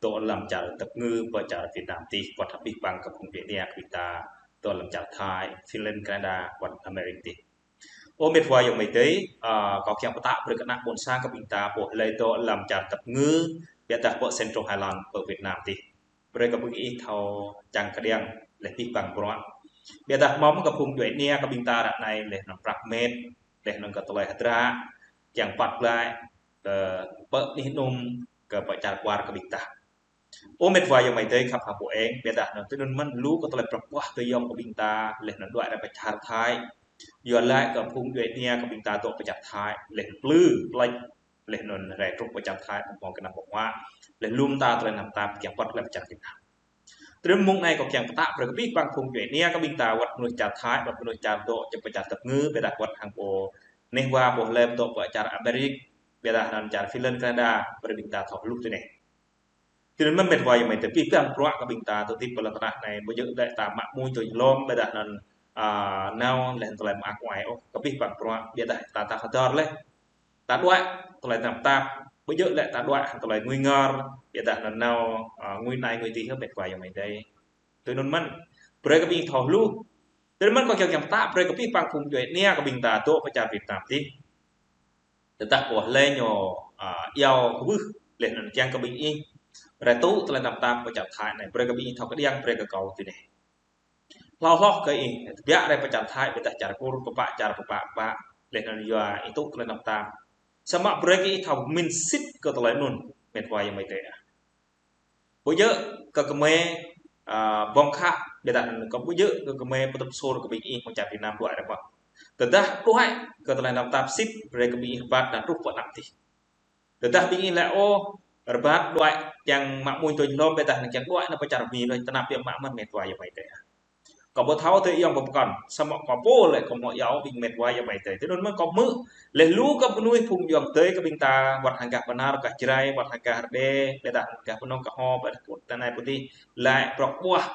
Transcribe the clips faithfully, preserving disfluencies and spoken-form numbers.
dŏ lăm čar tơpơngư pơ čar Việt Nam tih, wăt hăng abih bang kơ phung djuai ania kơ ƀing ta dŏ lăm čar Thái, Finland, Canada, wăt Amerik tih. Ơ mĕt wa ayŏng amai adơi, ơ, kâo kiăng pơtă brơi kơ ană ƀôn sang kơ ƀing ta pô hlơi dŏ lăm čar tơpơngư, ƀiădah pơ Central Highland pơ Việt Nam tih. Brơi kơ ƀing ih thâo čang kơđiăng laih abih bang bruă. Ƀiădah mơ̆ng kơ phung djuai ania kơ ƀing ta ră anai laih anŭn prăk met, laih anŭn kơ tơlơi hơdră, kiăng păt glaĭ, kơ pơ anih anŭn, kơ pơ čar kwar kơ ƀing ta. Ơ mĕt wa ayŏng amai adơi khăp hăng pô eng, ƀiădah anŭn tui anŭn mơ̆n lu kơ tơlơi prăk puah tơyŏng kơ ƀing ta, laih anŭn đuaĭ rai pơ čar Thái. Yua laĭ kơ phung djuai ania kơ ƀing ta dŏ pơ čar Thái, laih plư, plĕč, laih anŭn rai truh pơ čar Thái, mơ̆ng kơ anăm ƀơ̆ng huă, laih lŏm ta tơlơi tơnap tap kiăng păt glaĭ pơ čar Việt Nam. Tơdơi mơ̆ng anai kâo kiăng pơtă brơi kơ abih bang phung djuai ania kơ ƀing ta wăt mơnuih čar Thái, wăt mơnuih čar dŏ čơp pơ čar tơpơngư, ƀiădah wăt hăng pô neh wa pô hlơi dŏ pơ čar Amerik, ƀiădah anŭn čar Finland, Canada, brơi ƀing ta thâo hluh tui anai. Tui anŭn mơ̆n mĕt wa ayŏng amai adơi abih bang bruă kơ ƀing ta dŏ tĭp pơ lŏn tơnah anai, ƀu djơ̆ lĕ ta mă mui tui hlom, ƀiădah anŭn, ơ, nao laih tơlơi mă kuai ôh, kơ abih bang bruă, ƀiădah ta tah hơdơr laih. Ta đuaĭ tơlơi tơnap tap, ƀu djơ̆ lĕ ta đuaĭ hăng tơlơi ngui ngor, ƀiădah anŭn nao, ơ, ngui anai ngui adih ôh mĕt wa ayŏng amai adơi. Tui anŭn mơ̆n, brơi kơ ƀing ih thâo hluh. Tui anŭn mơ̆n kâo kiăng kiăng pơtă brơi kơ abih bang phung djuai ania kơ ƀing ta dŏ pơ čar Việt Nam tih. Tơdah pô hlơi ñu, ơ, iâu kwưh, laih anŭn kiăng kơ ƀing ih rai tŭ tơlơi tơnap tap pơ čar Thái anai, brơi kơ ƀing ih thâo kơđiăng brơi kơ kâo tui anai. Hlâo hloh kơ ih tơbiă rai pơ čar Thái, ƀiădah čar Kur, pơpă čar pơpă pơpă, laih anŭn yua ih tŭ tơlơi tơnap tap. Samơ̆ brơi kơ ih thâo pơmĭn sĭt kơ tơlơi anŭn, mĕt wa ayŏng amai adơi. Ƀu djơ̆ kơ gơmơi, ơ, ƀơ̆ng khă, ƀiădah anŭn kơ ƀu djơ̆ kơ gơmơi pơtŭp sôr kơ ƀing ih mơ̆ng čar Việt Nam đuaĭ rai mơ̆n. Tơdah đuaĭ kơ tơlơi tơnap tap sĭt, brơi kơ ƀing ih rơbat anŭn truh pơ anăp tih. Tơdah ƀing ih laĭ ôh, rơbat đuaĭ kiăng mă mui tui hlom, ƀiădah anŭn kiăng đuaĭ nao pơ čar Mi laih tơnap biă mă mơ̆n mĕt wa ayŏng amai adơi. Kâo ƀu thâo tui ayŏng pô pơkŏn, samơ̆ kâo pô lĕ kâo mơ̆ iâu ƀing mĕt wa ayŏng amai adơi. Tui anŭn mơ̆n kâo hmư̆, laih lu kơ mơnuih phung ayŏng adơi kơ ƀing ta, wăt hăng gah Bahnar, gah Jrai, wăt hăng gah Rơđê, ƀiădah gah Pơnông, gah Ho, ƀiădah pơ anai pơ adih, laĭ prăk puah.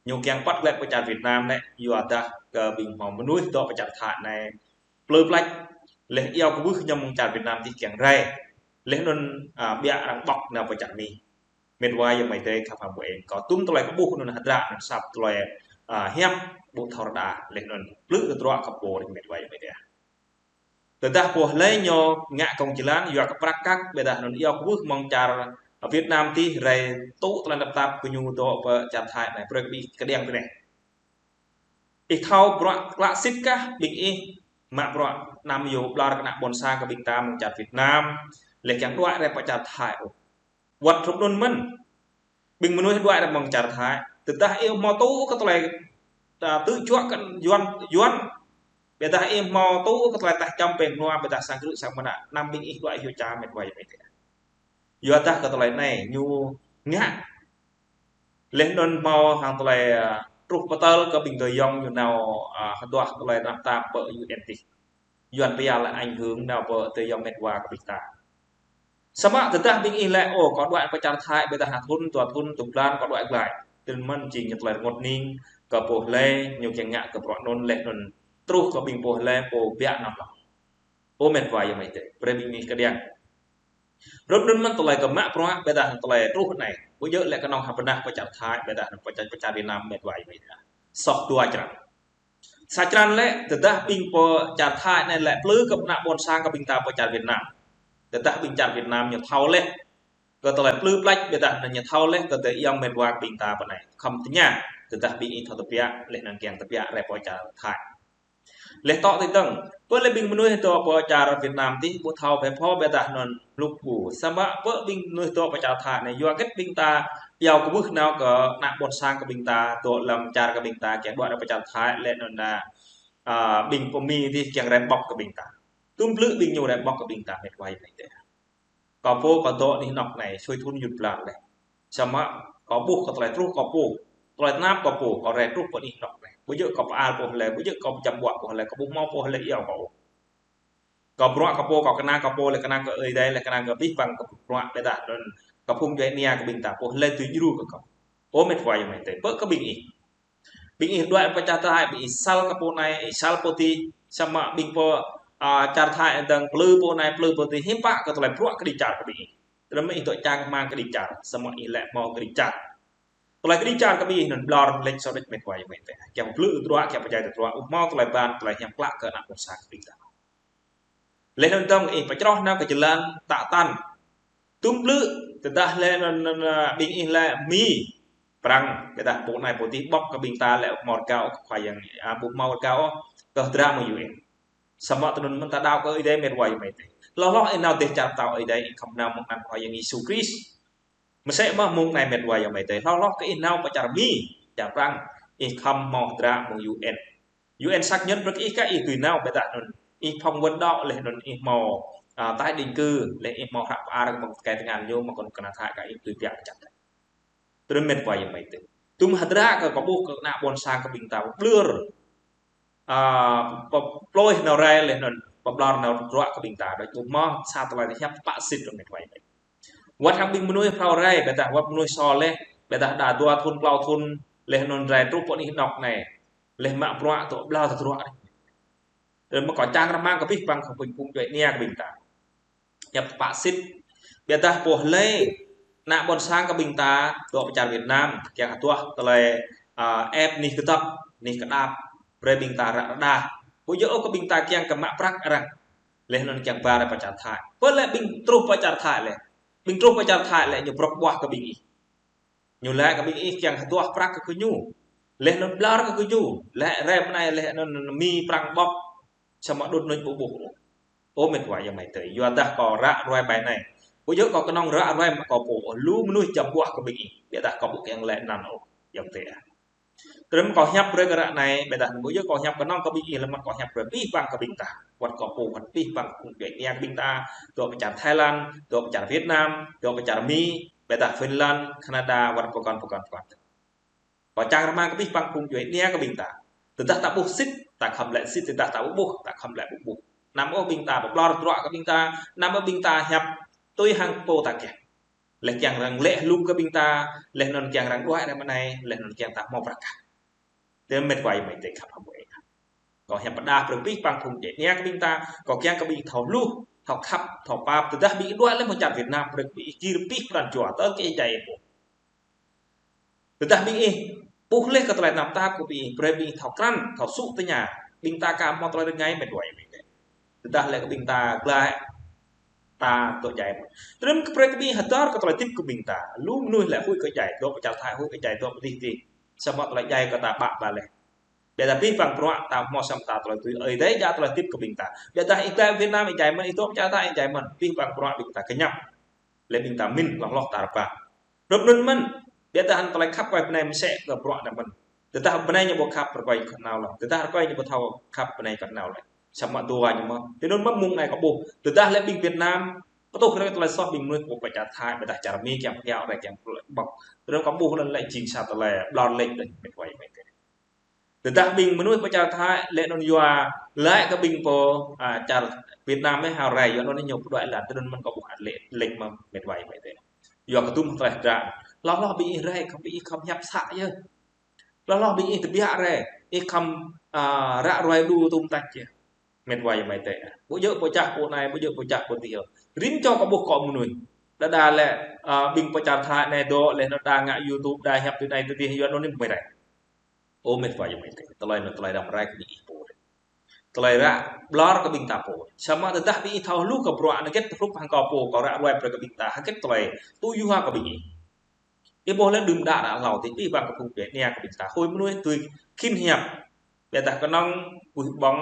Ñu kiăng păt glaĭ pơ čar Việt Nam anai, yua dah kơ ƀing hmâo mơnuih dŏ pơ čar Thái anai plư plĕč, laih iâu kwưh ñu mơ̆ng čar Việt Nam tih kiăng rai, laih anŭn, ơ, biă arăng ƀŏk nao pơ čar Mi. Mĕt wa ayŏng amai adơi khăp hăng pô eng, kâo tum tơlơi kơ ƀuh anŭn hơdră anŭn săp tơlơi, ơ, hiăp ƀu thâo rơđah, laih anŭn plư tơdruă kơ pô ƀing mĕt wa ayŏng amai adơi. Tơdah pô hlơi ñu ngă kông jơlan, yua kơ prăk kăk, ƀiădah anŭn iâu kwưh mơ̆ng čar Việt Nam tih rai tŭ tơlơi tơnap tap kơ ñu dŏ pơ čar Thái anai, brơi kơ ƀing ih kơđiăng tui anai. Ih thâo bruă klă sĭt kah ƀing ih mă bruă anăm yua ƀlŏr kơ ană ƀôn sang kơ ƀing ta mơ̆ng čar Việt Nam, laih kiăng đuaĭ rai pơ čar Thái ôh. Wăt hrup anŭn mơ̆n. Ƀing mơnuih đuaĭ rai mơ̆ng čar Thái. Tơdah ih hmâo tŭ kơ tơlơi, ta tŭ juă kơ Yuan, Yuan. Ƀiădah ih hmâo tŭ kơ tơlơi tah čăm peng nua, ƀiădah sang krư̆ sang mơnă, anăm ƀing ih đuaĭ hyu ča mĕt wa ayŏng amai adơi. Yua dah kơ tơlơi anai, ñu ngă. Laih anŭn hmâo hăng tơlơi, ơ, truh pơtơl kơ ƀing tơyŏng ñu nao, ơ, hơduah tơlơi tơnap tap pơ U N tih. Yuan pia lĕ ảnh hưởng nao pơ tơyŏng mĕt wa kơ ƀing ta. Samơ̆ tơdah ƀing ih laĭ, ơ, kâo đuaĭ pơ čar Thái, ƀiădah ha thŭn, dua thŭn, tŭ blan, kâo đuaĭ glaĭ. Tui anŭn mơ̆n jing ñu tơlơi rơngot hning, kơ pô hlơi, ñu kiăng ngă kơ bruă anŭn laih anŭn. Truh kơ ƀing pô hlơi, pô biă anŭn lŏ. Ơ mĕt wa ayŏng amai adơi, brơi ƀing ih kơđiăng. Hrup anŭn mơ̆n tơlơi kơ mă bruă, ƀiădah tơlơi truh anai. Ƀu djơ̆ lĕ kơnơ̆ng ha pơnah pơ čar Thái, ƀiădah pơ čar, pơ čar Việt Nam mĕt wa ayŏng amai adơi. Soh dua črăn. Sa črăn lĕ, tơdah ƀing pơ čar Thái anai lĕ plư kơ ană ƀôn sang kơ ƀing ta pơ čar Việt Nam. Tơdah ƀing čar Việt Nam ñu thâo laih kơ tơlơi plư plĕč, ƀiădah anŭn ñu thâo laih kơ tơyŏng mĕt wa kơ ƀing ta pơ anai. Khŏm tơña, tơdah ƀing ih thâo tơbiă, laih anŭn kiăng tơbiă rai pơ čar Thái. Laih tŏ tui dơ̆ng, pơ lĕ ƀing mơnuih dŏ pơ čar Việt Nam tih ƀu thâo phe pho ƀiădah anŭn lŭk ƀu. Samơ̆ pơ ƀing mơnuih dŏ pơ čar Thái anai, yua hơget ƀing ta iâu kwưh nao kơ ană ƀôn sang kơ ƀing ta, dŏ lăm čar kơ ƀing ta, kiăng đuaĭ rai pơ čar Thái, laih anŭn, ơ, ƀing pơ Mi tih kiăng rai ƀŏk kơ ƀing ta. Tum blư̆ ƀing ñu rai ƀŏk kơ ƀing ta, mĕt wa ayŏng amai adơi. Kâo pô kâo dŏ anih anŏ anai, sui thŭn jŭt blan laih. Samơ̆ kâo ƀuh kơ tơlơi truh kâo pô, tơlơi tơnap kâo pô, kâo rai truh pơ anih anŏ anai. Ƀu djơ̆ kâo pơal pô hlơi, ƀu djơ̆ kâo pơčăm ƀuă pô hlơi, kâo ƀu hmâo pô hlơi iâu kâo. Kâo bruă kâo pô, kâo kơnang kâo pô, lĕ kơnang kơ Ơi Adai, lĕ kơnang kơ abih bang kơ bruă ƀiădah anŭn kơ phung djuai ania kơ ƀing ta, pô hlơi tui djru kơ kâo. Ơ mĕt wa ayŏng amai adơi, pơ kơ ƀing ih. Ƀing ih đuaĭ pơ čar Thái, ƀing ih săl kơ pô anai, ih săl pô adih, samơ̆ ƀing pơ, ơ, čar Thái dơ̆ng plư pô anai, plư pô adih, hiư̆m pă kơ tơlơi bruă kơđi čar kơ ƀing ih. Tơdơi mơ̆ ih dŏ čang rơmang kơđi čar, samơ̆ ih lĕ hmâo kơđi čar. Tơlơi kơđi čar kơ ƀing ih anŭn ƀlŏr lĕ sô đĕč met wa ayŏng amai adơi. Kiăng blư̆ tơdruă, kiăng pơdjai tơdruă, ƀu hmâo tơlơi ƀan, tơlơi hiam klă kơ ană ƀôn sang kơ ƀing ta. Laih anŭn dơ̆ng ih pơčroh nao kơ jơlan tă tăn. Tum blư̆, tơdah lĕ anŭn, anŭn, ƀing ih lĕ Mi, Prăng, ƀiădah pô anai pô adih ƀŏk kơ ƀing ta lĕ hmâo rơgao kơ Khua Yang, a, ƀu hmâo rơgao kơ hơdră mơ̆ng U N. Samơ̆ tơdơi anŭn mơ̆n ta đaŏ kơ Ơi Adai met wa ayŏng amai adơi. Hloh hloh ih nao dêh čar pơtao Ơi Adai ih khŏm nao mơ̆ng anăn Khua Yang Yêsu Krist. Mơsĕ mơ̆ mông anai met wa ayŏng amai adơi. Hloh hloh kơ ih nao pơ čar Mi, čar Prăng, ih khŏm hmâo hơdră mơ̆ng U N. U N xác nhận brơi kơ ih kơ ih dưi nao ƀiădah anŭn ih phỏng vấn đŏk laih anŭn ih hmâo, a, tái định cư, laih ih hmâo hră pơar kơ ƀing tơkai tơngan ñu mơ̆ kơnơ̆ng kơna Thái kơ ih dưi ƀiă pơčăt. Tơdơi met wa ayŏng amai adơi. Tum hơdră kơ kâo ƀuh kơ ană ƀôn sang kơ ƀing ta pơƀlŏr. A, pơ-, pơplơi nao rai laih anŭn pơƀlŏr nao tơdruă kơ ƀing ta. Đôč ƀu hmâo sa tơlơi hiăp tơpă sĭt met wa ayŏng amai adơi. Wơ̆t hăng ƀing mơnuih phrâo rai, ƀiădah wơ̆t mơnuih sô laih, ƀiădah đa dua thŭn, klâo thŭn, laih anŭn rai truh pơ anih anŏ anai. Laih mă bruă tŏ ƀlŏr tơdruă. Tơdơi mơ̆ kâo čang rơmang kơ abih bang kơ phung phung djuai ania kơ ƀing ta. Hiăp tơpă sĭt. Ƀiădah pô hlơi ană ƀôn sang kơ ƀing ta, dŏ pơ čar Việt Nam, kiăng hơduah tơlơi, a, ĕp anih kơdŏp, anih kơdŏp, brơi ƀing ta ră rơđah. Ƀu djơ̆ ôh kơ ƀing ta kiăng kơ mă prăk arăng. Laih anŭn kiăng ba rai pơ čar Thái. Pơ lĕ ƀing truh pơ čar Thái laih. Ƀing truh pơ čar Thái lĕ ñu brŏk ƀuah kơ ƀing ih. Ñu laĭ kơ ƀing ih kiăng hơduah prăk kơ gơñu. Laih anŭn ƀlŏr kơ gơñu. Laih rai mơ̆n anai laih anŭn Mi Prăng ƀŏk. Samơ̆ đŭt anŭn ƀu ƀuh ôh. Ơ met wa ayŏng amai adơi. Yua dah kâo ră ruai ƀai anai. Ƀu djơ̆ kâo kơnơ̆ng ră ruai mă kâo pô. Lu mơnuih čăm ƀuah kơ ƀing ih. Ƀiădah kâo ƀu kiăng laĭ anăn ôh. Ayŏng adơi. Tơdơi mơ̆ kâo hiăp brơi kơ ră anai, ƀiădah anŭn ƀu djơ̆ kâo hiăp kơnơ̆ng kơ ƀing ih lơmơ̆t kơ kâo hiăp brơi abih bang kơ ƀing ta. Wơ̆t kâo pô wơ̆t abih bang kơ phung djuai ania kơ ƀing ta, dŏ pơ čar Thái Lan, dŏ pơ čar Việt Nam, dŏ pơ čar Mi, ƀiădah Finland, Canada, wơ̆t pơkŏn, pơkŏn, pơkŏn. Kâo čang rơmang kơ abih bang phung djuai ania kơ ƀing ta. Tơdah ta ƀuh sĭt, ta khŏm laĭ sĭt, tơdah ta ƀu ƀuh, ta khŏm laĭ ƀu ƀuh. Anăm ôh ƀing ta pơƀlŏr tơdruă kơ ƀing ta, anăm ôh ƀing ta hiăp tui hăng pô ta kiăng. Laih kiăng arăng lĕ hlŭm kơ ƀing ta, laih anŭn kiăng arăng đuaĭ rai mơ̆n anai, laih anŭn kiăng ta hmâo prăk kah. Tơdơi met wa ayŏng amai adơi khăp hơmư̆ ih. Kâo hiăp pơdah brơi abih bang phung djuai ania kơ ƀing ta, kâo kiăng kơ ƀing ih thâo hluh, thâo khăp, thâo pap, tơdah ƀing ih đuaĭ laih mơ̆ng čar Việt Nam, brơi kơ ƀing ih gir abih pran jua, tơl kơ ih djai ih pô. Tơdah ƀing ih ƀuh laih kơ tơlơi tơnap tap kơ ƀing ih, brơi ƀing ih thâo krăn, thâo sŭ tơña, ƀing ta aka hmâo tơlơi rơngai met wa ayŏng amai adơi. Tơdah lĕ kơ ƀing ta glaĭ, ta dŏ djai mơ̆n. Tơdơi mơ̆ kơ brơi kơ ƀing ih hơdơr kơ tơlơi hơdip kơ ƀing ta. Lu mơnuih lĕ huĭ kơ djai, dŏ pơ čar Thái huĭ kơ djai, dŏ pơ anih adih. Samơ̆ tơlơi djai kơ ta ƀă ƀă laih. Ƀiădah abih bang bruă ta hmâo samơ̆ ta tơlơi tui Ơi Adai djă tơlơi hơdip kơ ƀing ta. Ƀiădah ih glaĭ Việt Nam ih djai mơ̆n, ih dŏ pơ čar Thái ih djai mơ̆n. Abih bang bruă ƀing ta kơñăp. Laih ƀing ta mĭn hloh hloh ta rơbah. Hrup anŭn mơ̆n, ƀiădah hăng tơlơi khăp kơ bơnai mơsĕ kơ bruă anŭn mơ̆n. Tơdah bơnai ñu ƀu khăp rơkơi kơ nao laih. Tơdah rơkơi ñu ƀu thâo khăp bơnai kơ nao laih. Samơ̆ dua ñu mơ̆n. Tui anŭn mơ̆n mông anai kâo ƀuh. Tơdah lĕ ƀing Việt Nam, pơtuh rai tơlơi soh ƀing mơnuih pô pơ čar Thái, ƀiădah čar Mi kiăng pơhiăp rai kiăng ƀŏk. Tui anŭn kâo ƀuh anŭn lĕ jing sa tơlơi ƀlŏr lĕč đôč met wa ayŏng amai adơi. Tơdah ƀing mơnuih pơ čar Thái lĕ anŭn yua laĭ kơ ƀing pô, a, čar Việt Nam ih hao rai, yua anŭn ñu pơđuaĭ lăn, tui anŭn mơ̆n kâo ƀuh ăt lĕ, lĕč mơ̆n met wa ayŏng amai adơi. Yua kơ tum tơlơi hơdră. Hloh hloh ƀing ih rai, khŏm ƀing ih khŏm hiăp să yơh. Hloh hloh ƀing ih tơbiă rai, ih khŏm, a, ră ruai đu tum tač yơh. Met wa ayŏng amai adơi. Ƀu djơ̆ pô čah pô anai, ƀu djơ̆ pô čah pô adih. Rĭm čô kâo ƀuh kơ mơnuih. Đa đa lĕ, a, ƀing pơ čar Thái anai dŏ, laih anŭn đa ngă YouTube, đa hiăp tui anai tui adih, yua anŭn anai mơ̆ rai. Ơ met wa ayŏng amai adơi, tơlơi anŭn tơlơi răm rai kơ ƀing ih pô. Tơlơi ră ƀlŏr kơ ƀing ta pô. Samơ̆ tơdah ƀing ih thâo hluh kơ bruă anŭn hơget hrup hăng kâo pô, kâo ră ruai brơi kơ ƀing ta, hơget tơlơi tŭ yua kơ ƀing ih. Ih ƀuh lĕ đưm đă ră hlâo adih, abih bang kơ phung djuai ania kơ ƀing ta. Hơi mơnuih tui khĭn hiăp. Ƀiădah kơnơ̆ng puih ƀơ̆ng,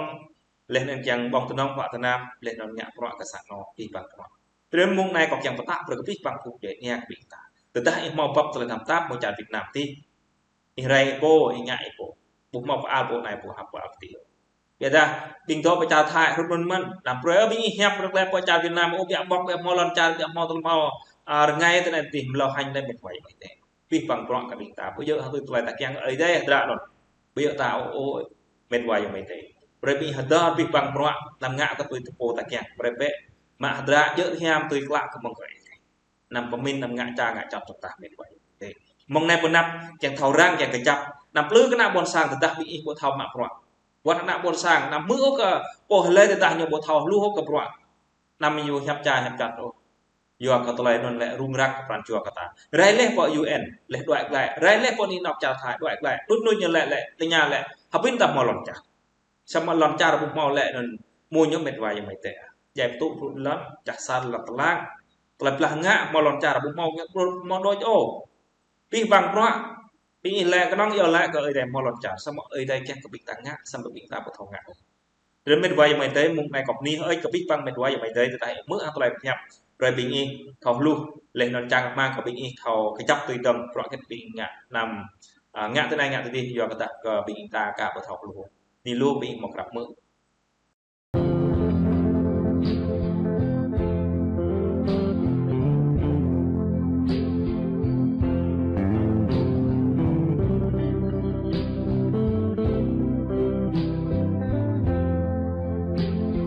laih anŭn kiăng ƀơ̆ng tơnŏng pă tơnam, laih anŭn ngă bruă kơ sang anŏ, abih bang bruă. Tơdơi mơ̆ng anai kâo kiăng pơtă brơi kơ abih bang phung djuai ania kơ ƀing ta. Tơdah ih hmâo bưp tơlơi tơnap tap mơ̆ng čar Việt Nam adih. Ih rai ih pô, ih ngă ih pô. Ƀu hmâo pơ-al pô anai, ƀu hmâo pơ-al pô adih. Ƀiădah ƀing dŏ pơ čar Thái hrup anŭn mơ̆n. Anăm brơi ƀing ih hiăp rơkơi pơ čar Việt Nam, ơ, ƀiă ƀŏk, ƀiă hmâo lŏn čar, ƀiă hmâo tơlơi hmâo, a, rơngai tui anai tui adih, mlâo hăng anai met wa ayŏng amai adơi. Abih bang bruă kơ ƀing ta. Ƀu djơ̆ hăng tơlơi ta kiăng Ơi Adai hơdră anŭn. Ƀu djơ̆ ta ôh, ôh, met wa ayŏng amai adơi. Brơi ƀing ih hơdơr abih bang bruă, anăm ngă kơ tui tơpô ta kiăng. Brơi bĕ mă hơdră djơ̆ hiam tui klă kơ mơ̆ng kơ Ơi Adai. Anăm pơmĭn, anăm ngă ča ngă čŏt tơdah met wa ayŏng amai adơi. Mơ̆ng anai pơ anăp, kiăng thâo răng, kiăng kơjăp. Anăm plư kơ ană ƀôn sang tơdah ƀing ih ƀu thâo mă bruă. Wơ̆t ană ƀôn sang, anăm hmư̆ ôh kơ pô hlơi tơdah ñu ƀu thâo hluh ôh kơ bruă. Anăm ñu hiăp ča hiăp čŏt ôh. Yua kơ tơlơi anŭn lĕ rŭng răng pran jua kơ ta. Rai laih pơ U N, laih đuaĭ glaĭ. Rai laih pơ anih anŏ čar Thái, đuaĭ glaĭ. Đŭt nui ñu lĕ, lĕ tơña lĕ, hơbĭn ta hmâo lŏn čar. Samơ̆ lŏn čar ƀu hmâo lĕ anŭn mơ̆ ñu met wa ayŏng amai adơi. Djai pơtŭ pơrŭ lŏn, čah sar lŏn tơlang. Tơlơi blah ngă hmâo lŏn čar ƀu hmâo ngă ƀu hmâo đôč ôh. Pih băng prăk, ƀing ih lĕ kơnơ̆ng yơh lĕ kơ Ơi Adai hmâo lŏn čar, samơ̆ Ơi Adai kiăng kơ ƀing ta ngă, samơ̆ ƀing ta ƀu thâo ngă ôh. Rơmet wa ayŏng amai adơi, mơ̆ng anai kơ bơni hơơč kơ pih băng met wa ayŏng amai adơi, tơdah mơ̆ hăng tơlơi pơhiăp, brơi ƀing ih thâo hluh, laih anŭn čang rơmang kơ ƀing ih thâo kơjăp tui tơm, prăk hơget ƀing ngă anăm, a, ngă tui anai ngă tui adih, yua kơ tah kơ ƀing ta aka ƀu thâo hluh. Anai lu ƀing ih mơ̆ krăp mơ̆.